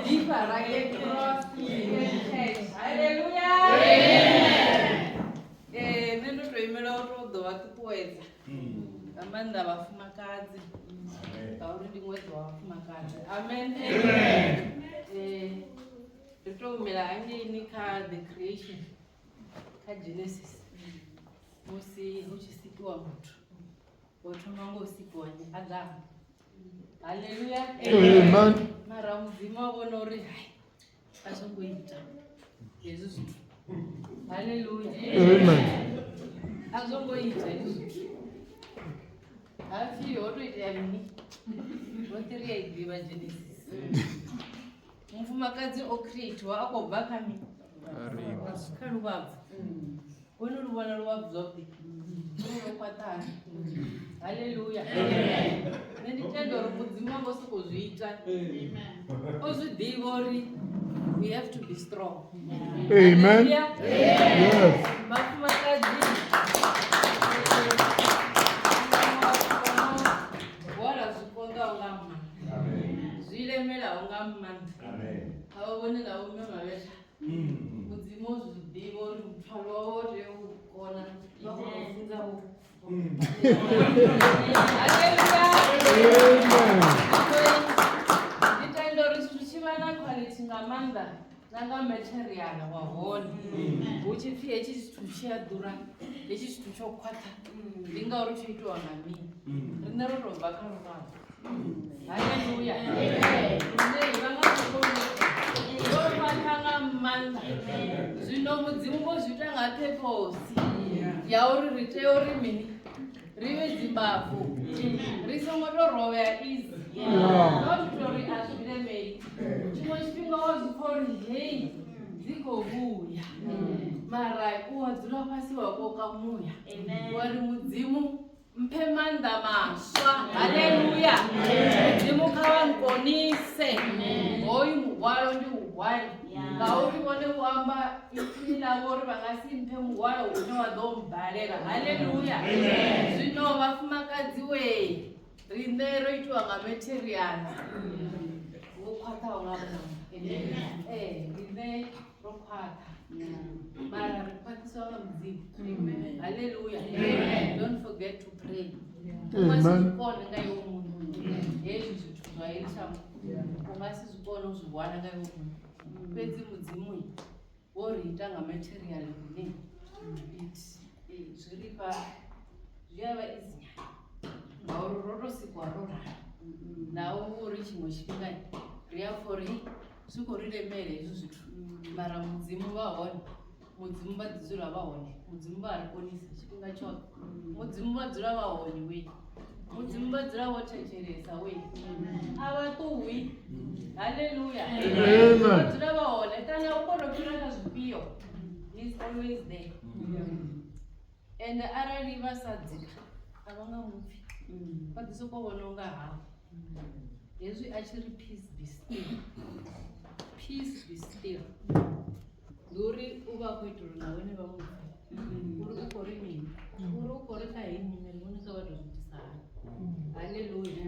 ḓifha ra Cross Church. Haleluya. Nṋe ndo to imela uri u ḓo vha ṱuṱuwedza nga maanḓa vhafumakadzi ngauri ndi ṅwedzi wa vhafumakadzi. Amen. Ri to humela hangeini kha the creation kha Genesis musi hu tshi sikiwa muthu ho thoma ngo sikiwa ndi Adamu. Haleluya. Amen. Mara Mudzimu a vhona uri hai a zwo ngo ita hezwi zwithu. Haleluya. Amen. A zwo ngo ita hezwi zwithu. Hapfi ho to itea mini? Roṱhe ri a i ḓivha Genesis. Mufumakadzi o creatiwa a khou bva kha mini? Kha luvhabvu. Vhone lu vhona luvhabvu zwavhuḓi. Vhone lwo khwaṱha. Haleluya. Nṋe ndi tenda uri Mudzimu a ngo sokou zwi ita. O zwi ḓivha uri we have to be strong. Amen. Hallelujah. Yes. Vhafumakadzi hwala zwi konḓaho nga maanḓa, zwi lemelaho nga maanḓa. A vha vhone na vhomme mavhesha. Mudzimu o zwi ḓivha uri muthwalo wawe wo tea u kona vha kona u funza vho. Haleluya. Amen. Ndi tenda uri zwithu tshi vha na quality nga maanḓa na nga material wa hone hu tshi pfhi hetshi tshithu tshi a ḓura hetshi tshithu tsho khwaṱha ndi ngauri tsho itiwa nga mini riṋe ro tou bva kha luvhabvu haleluya lune vha nga sokoni ro khwaṱha nga maanḓa zwino mudzimu vho zwi ita nga purpose ya uri ri tea uri mini ri vhe dzimbabvu ri songo to rovhea easy not tori a zwi lemeli tshiṅwe tshifhinga wa zwi pfa uri hei dzi khou vhuya mara u wa dzula fhasi wa koka muya wa ri mudzimu mphe maanḓa maswa haleluya mudzimu kha vha nkonise hoyu muhwalo ndi u hwale ngauri vhone vho amba ipfi ḽavho uri vha nga si mphe muhwalo une wa ḓo mbalela haleluya zwino vhafumakadzi wee riṋe ro itiwa nga material vho khwaṱhaho nga maanḓa ee riṋe ro khwaṱha mara ri khwaṱhiswa nga mudzimu haleluya don't forget to pray u nga si Amen. zwi kone nga iwe muṋe hezwi zwithu zwa heli shango u nga si zwi kone u zwi hwala nga iwe muṋe fhedzi mudzimu wo ri ita nga material ine it zwi ri fha zwi a vha easy nyana ngauri ro to sikwa ro ralo naho hu uri tshiṅwe tshifhinga ri a pfha uri zwi khou ri lemela hezwi zwithu mara mudzimu vha hone mudzimu vha ḓi dzula vha hone mudzimu vha ri konisa tshifhinga tshoṱhe mudzimu vha dzula vha hone we mudzimu vha dzula vho thetshelesa we a vha ṱuwi haleluya Amen. vha dzula vha hone kana u kono fhira kha zwifhio he is always there ende arali vha sa dzika a vha nga mupfi vha ḓi soko vhona unga hawe hezwi a tshi ri peace be still peace be still ndi uri u vha a khou itela uri na vhone vha mupfe uri u khou ri mini uri u khou ri kha heyi nyimele vhone kha vha to zwi itisa hani haleluya.